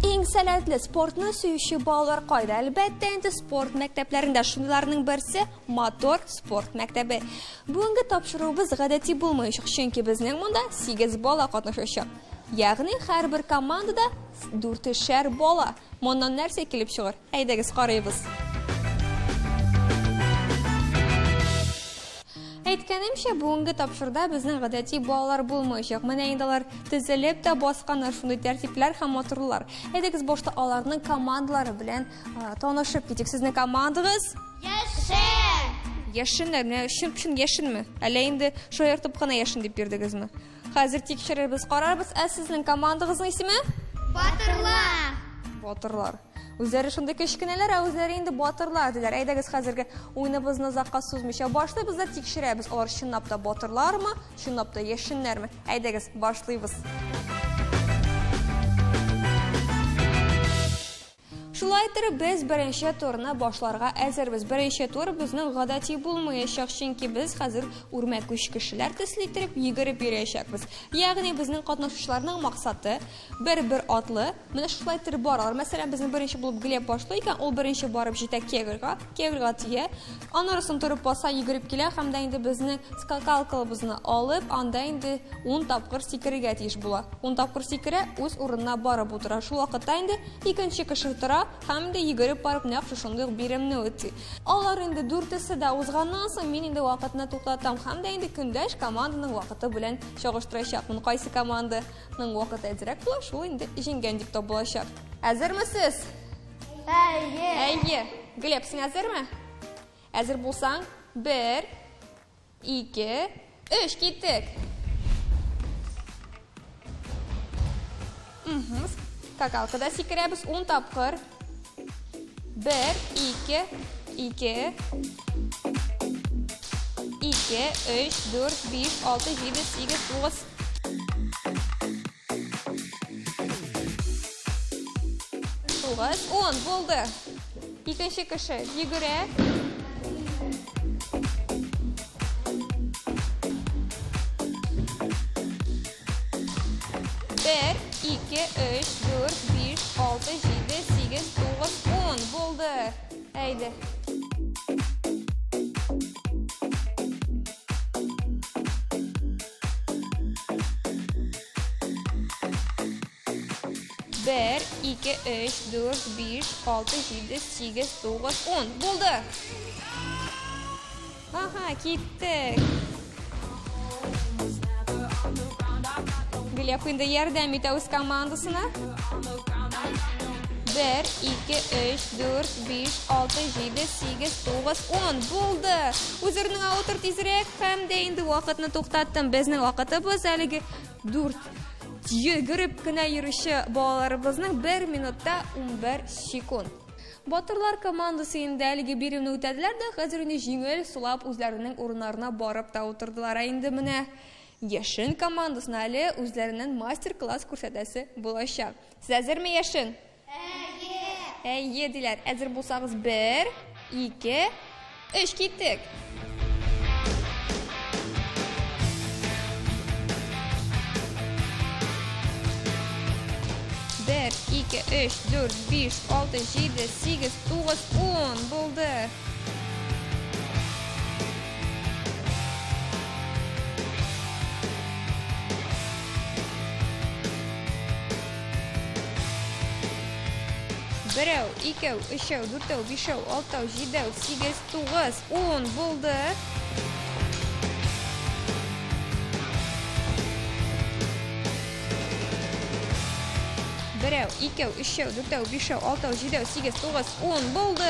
Иң сәләтле спортны сөюче балалар кайда? Әлбәттә, инде спорт мәктәпләрендә. Шундыйларның берсе Мотор спорт мәктәбе. Бүгенге тапшыруыбыз гадәти булмаячак, чөнки безнең монда 8 бала катнашачак. Ягъни һәрбер командада дүртешәр бала. Моннан нәрсә килеп чыгыр? Әйдәгез карыйбыз. Әйткәнемчә, бүгенге тапшыруда безнең гадәти балалар булмаячак. Менә инде алар тезелеп тә басканнар, шундый тәртипләр һәм матурлар. Әйдәгез башта аларның командалары белән танышып китик. Сезнең командагыз? Яшен! Яшеннәр, менә чын-чын яшенме? Әллә инде шаяртып кына яшен дип бирдегезме? Хәзер тикшерербез, карарбыз. Ә сезнең командагызның исеме? Батырлар! Батырлар. Үзләре шундый кечкенәләр, ә үзләре инде батырлар диләр. Әйдәгез хәзерге уеныбызны озакка сузмыйча башлыйбыз да тикшерәбез. Алар чынлап та батырлармы, чынлап та яшеннәрме? Әйдәгез, башлыйбыз. Шулай итеп, без беренче турны башларга әзербез. Беренче тур безнең гадәти булмаячак, чөнки без хәзер үрмәкүч кешеләр төсле итеп йөгереп йөриячәкбез. Ягъни безнең катнашучыларның максаты бер-бер атлы, менә шулай итеп баралар. Мәсәлән, безнең беренче булып Глеб башлый икән, ул беренче барып җитә кегльга, кегльга тия. Аннары соң торып баса, йөгереп килә һәм дә инде безнең скакалкабызны алып, анда инде 10 тапкыр сикерергә тиеш була. 10 тапкыр сикерә, үз урынына барып утыра. Шул вакытта инде Икенче кеше тора һәм дә йөгереп барып нәкъ шушындый ук биремне үти. Алар инде дүртесе дә узганнан соң мин инде вакытны туктатам һәм дә инде көндәш команданың вакыты белән чагыштырачакмын. Кайсы команданың вакыты әзрәк була, шул инде җиңгән дип табылачак. Әзерме сез? Әйе. Әйе. Глеб, син әзерме? Әзер булсаң, бер, Ике, өч, киттек. Скакалкада сикерәбез 10 тапкыр. Бер, ике, ике, ике, өч, дүрт, биш, алты, җиде, сигез, тугыз. 9, 10 булды. Икенче кеше йөгерә. Бер, ике, өч, дүрт, биш, алты, җиде, сигез, тугыз, ун. Булды. Әйдә. Бер, ике, өч, дүрт, биш, алты, җиде, сигез, тугыз, ун. Булды! Ага, киттек. Глеб инде ярдәм итә үз командасына. Бер, ике, өч, дүрт, биш, алты, җиде, сигез, тугыз, ун. Булды! Үз урыныңа утыр тизрәк. Һәм дә инде вакытны туктаттым. Безнең вакытыбыз әлеге дүрт йөгереп кенә йөрүче балаларыбызның бер минутта 11 секунд. Батырлар командасы инде әлеге биремне үтәделәр дә, хәзер инде җиңел сулап үзләренең урыннарына барып та утырдылар. Ә инде менә Яшен командасына әле үзләреннән мастер-класс күрсәтәсе булачак. Сез әзерме, Яшен? Әйе! Әйе, диләр. Әзер булсагыз, бер, ике, өч, киттек! Бер, ике, өч, дүрт, биш, алты, җиде, сигез, тугыз, ун. Булды. Берәү, икәү, өчәү, дүртәү, бишәү, алтау, җидәү, сигез, тугыз, ун. Булды. Берәү, икәү, өчәү, дүртәү, бишәү, алтау, җидәү, сигез, тугыз, ун. Булды.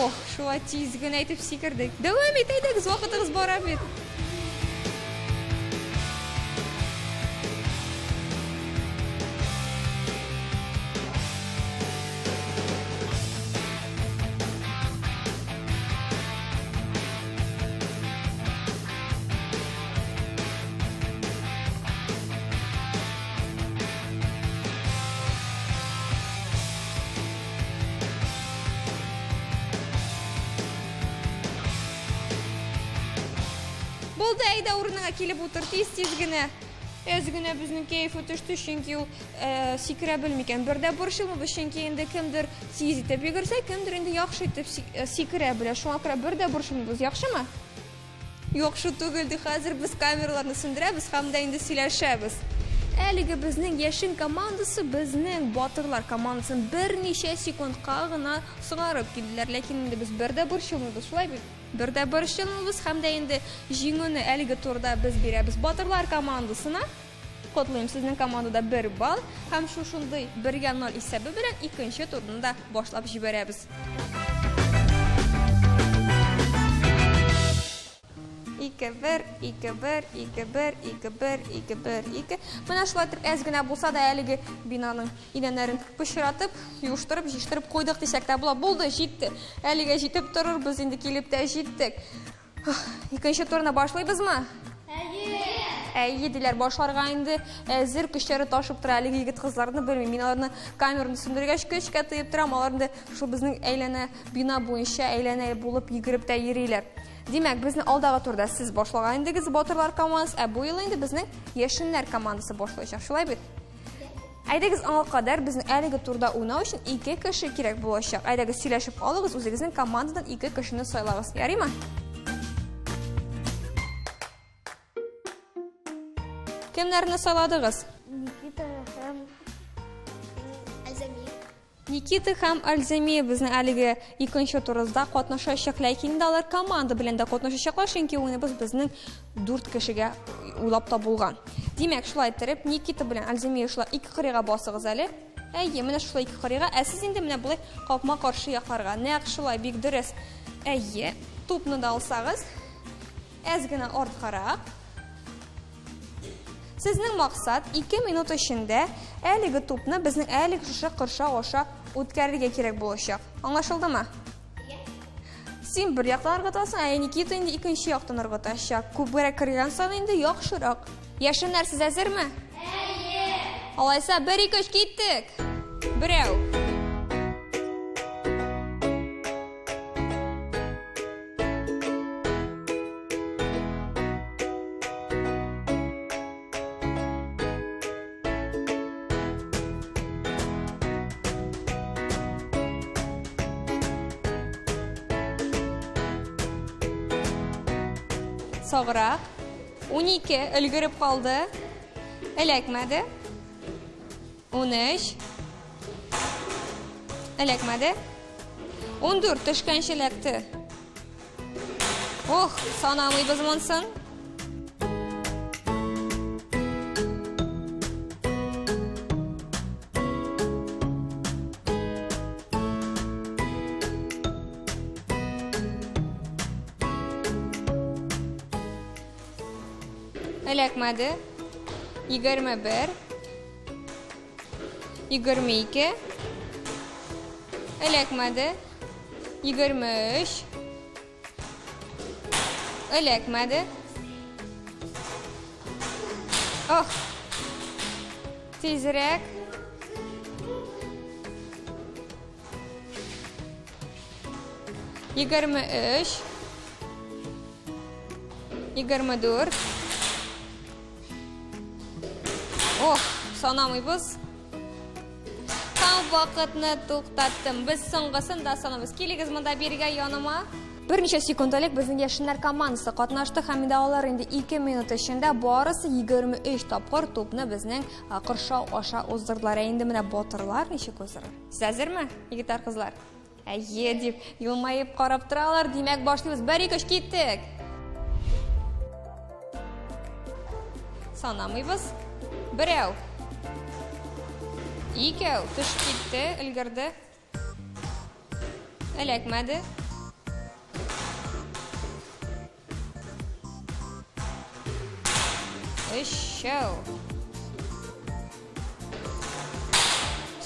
Ох, шулай тиз генә итеп сикердек. Дәвам ит, әйдәгез, вакытыгыз бара бит. Булды, әйдә урыныңа килеп утыр, тиз-тиз генә. Әз генә безнең кәефе төште, чөнки ул э, сикерә белми икән. Бер дә борчылмыйбыз, чөнки инде кемдер тиз итеп йөгерсә, кемдер инде яхшы итеп э, сикерә белә. Шуңа күрә бер дә борчылмыйбыз, яхшымы? Яхшы түгел ди, хәзер без камераларны сүндерәбез һәм дә инде сөйләшәбез. Әлеге безнең Яшен командасы безнең Батырлар командасын берничә секундка гына соңарып килделәр. Ләкин инде без бер дә борчылмыйбыз, шулай бит? Бер дә борчылмыйбыз һәм дә инде җиңүне әлеге турда без бирәбез Батырлар командасына. Котлыйм, сезнең командада бер балл һәм шушындый бергә ноль исәбе белән икенче турны да башлап җибәрәбез. Ике, бер, ике, бер, ике, бер, ике, бер, ике, бер, ике. Менә шулай итеп әз генә булса да әлеге бинаның идәннәрен пычратып, юыштырып, җыештырып куйдык дисәк тә була. Булды, җитте. Әлегә җитеп торыр, без инде килеп тә җиттек. Икенче турны башлыйбызмы? Әйе. Әйе, диләр, башларга инде әзер, көчләре ташып тора. Әлеге егет-кызларны белмим. Мин аларны камераны сүндергәч көчкә тыеп торам. Алар инде шул безнең әйләнә бина буенча әйләнә булып йөгереп тә йөриләр. Димәк, безне алдагы турда сез башлаган идегез Батырлар командасы, ә бу юлы инде безнең Яшеннәр командасы башлаячак. Шулай бит? Әйдәгез, аңа кадәр безнең әлеге турда уйнау өчен ике кеше кирәк булачак. Әйдәгез, сөйләшеп алыгыз, үзегезнең командадан ике кешене сайлагыз. Ярыймы? Кемнәрне сайладыгыз? Никита һәм Альзамия. Никита һәм Альзамия безнең әлеге икенче турыбызда катнашачак, ләкин инде алар команда белән дә катнашачаклар, чөнки уеныбыз безнең дүрт кешегә уйлап табылган. Димәк, шулай иттереп, Никита белән Альзамия шулай ике кырыйга басыгыз әле. Әйе, менә шулай ике кырыйга, ә сез инде менә болай капма-каршы якларга. Нәкъ шулай, бик дөрес. Әйе, тупны да алсагыз, әз генә арткарак. Сезнең максат, ике минут эчендә әлеге тупны безнең әлеге шушы кыршау аша үткәрергә кирәк булачак. Аңлашылдымы? Син бер яктан ыргытасың, ә Никита инде икенче яктан ыргытачак. Күбрәк кергән саен инде яхшырак. Яшеннәр, сез әзерме? Әйе! Алайса, бер, ике, өч, киттек! Берәү. Соңрак. 12 өлгереп калды. Эләкмәде. 13. Эләкмәде. 14 төшкәнче эләкте. Ох, санамыйбыз монсын. Эләкмәде. 21. 22. Эләкмәде. 23. Эләкмәде. Ох. Тизрәк. 23. 24. Ох, санамыйбыз. Там вакытны туктаттым. Без соңгысын да санамыз. Килегез монда биргә яныма. Берничә секунд элек безнең яшеннәр командасы катнашты һәм инде алар инде 2 минут эчендә барысы 23 тапкыр тупны безнең кыршау аша уздырдылар. Ә инде менә батырлар ничек уздырыр? Сез әзерме, егетләр, кызлар? Әйе, дип елмаеп карап торалар. Димәк, башлыйбыз. Бер, ике, өч, киттек. Санамыйбыз. Берәү. Икәү. Төшеп китте, өлгерде. Эләкмәде. Өчәү.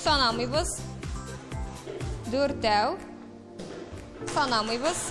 Санамыйбыз. Дүртәү. Санамыйбыз.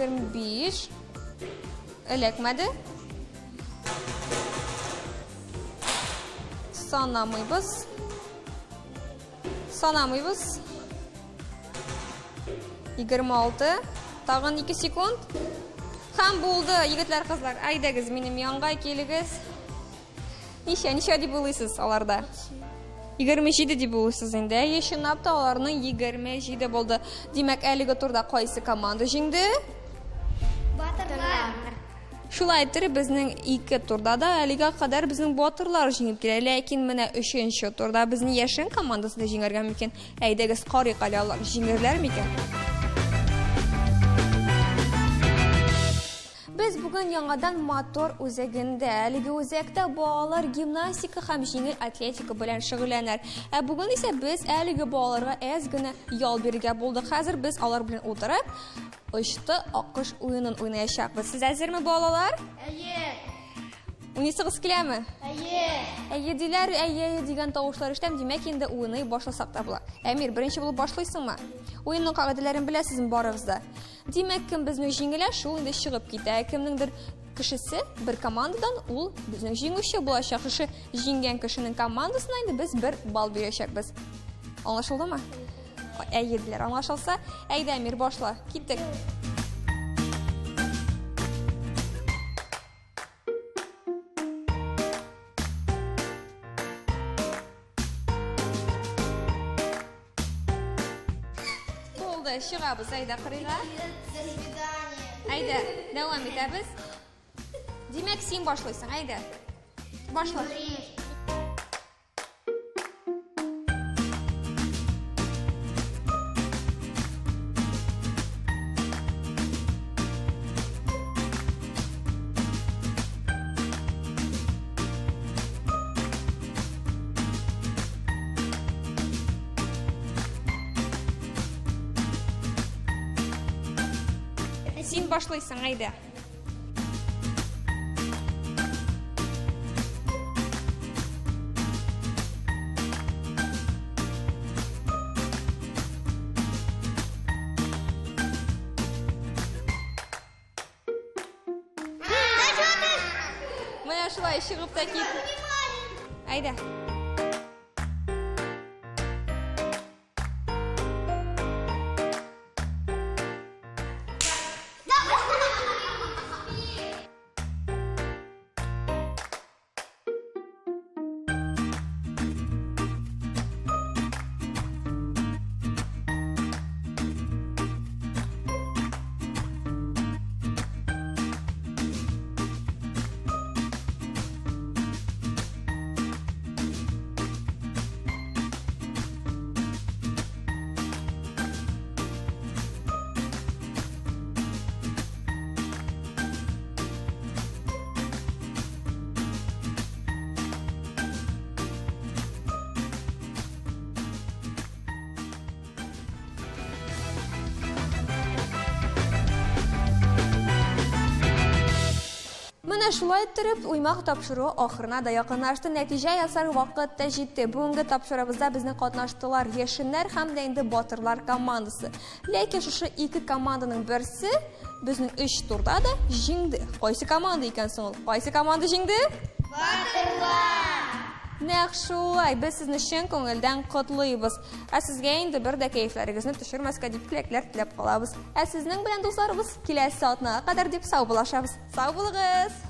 25. Эләкмәде. Санамыйбыз. Санамыйбыз. 26. Тагын 2 секунд. Һәм булды, егетләр, кызлар. Әйдәгез, минем янга килегез. Ничә, ничә дип уйлыйсыз аларда? 27 дип уйлыйсыз инде. Әйе, чынлап та аларның 27 булды. Димәк, әлеге турда кайсы команда җиңде? Батырлар. Шулай итеп, безнең ике турда да әлегә кадәр безнең батырлар җиңеп килә. Ләкин менә өченче турда безнең Яшен командасы да җиңәргә мөмкин. Әйдәгез, карыйк әле алар җиңерләр микән? Без бүген яңадан мотор үзәгендә. Әлеге үзәктә балалар гимнастика һәм җиңел атлетика белән шөгыльләнәр. Ә бүген исә без әлеге балаларга әз генә ял бирергә булдык. Хәзер без алар белән утырып, очты аккош уенын уйнаячакбыз. Сез әзерме, балалар? Әйе. Уйныйсыгыз киләме? Әйе. Әйе диләр, әйе, әйе дигән тавышлар ишетәм. Димәк, инде уйный башласак та була. Әмир, беренче булып башлыйсыңмы? Уенның кагыйдәләрен беләсезме барыгыз да? Димәк, кем безнең җиңелә, шул инде чыгып китә. Кемнеңдер кешесе бер командадан ул безнең җиңүче булачак. Шушы җиңгән кешенең командасына инде без бер балл бирәчәкбез. Аңлашылдымы? Әйе, диләр. Аңлашылса, әйдә, Әмир, башла. Киттек. Булды, чыгабыз, әйдә кырыйга. До свидания. Әйдә, дәвам итәбез. Димәк, син башлыйсың, әйдә. Башла. Син башлыйсың, әйдә. Менә шулай чыгып та кит. Әйдә. Менә шулай иттереп, уймак тапшыруы ахырына да якынлашты. Нәтиҗә ясар вакыт та җитте. Бүгенге тапшыруыбызда безнең катнаштылар Яшеннәр һәм дә инде Батырлар командасы. Ләкин шушы ике команданың берсе безнең өч турда да җиңде. Кайсы команда икән соң ул? Кайсы команда җиңде? Батырлар! Нәкъ шулай, без сезне чын күңелдән котлыйбыз. Ә сезгә инде бер дә кәефләрегезне төшермәскә дип теләкләр теләп калабыз. Ә сезнең белән, дусларыбыз, киләсе атнага кадәр дип саубуллашабыз. Сау булыгыз!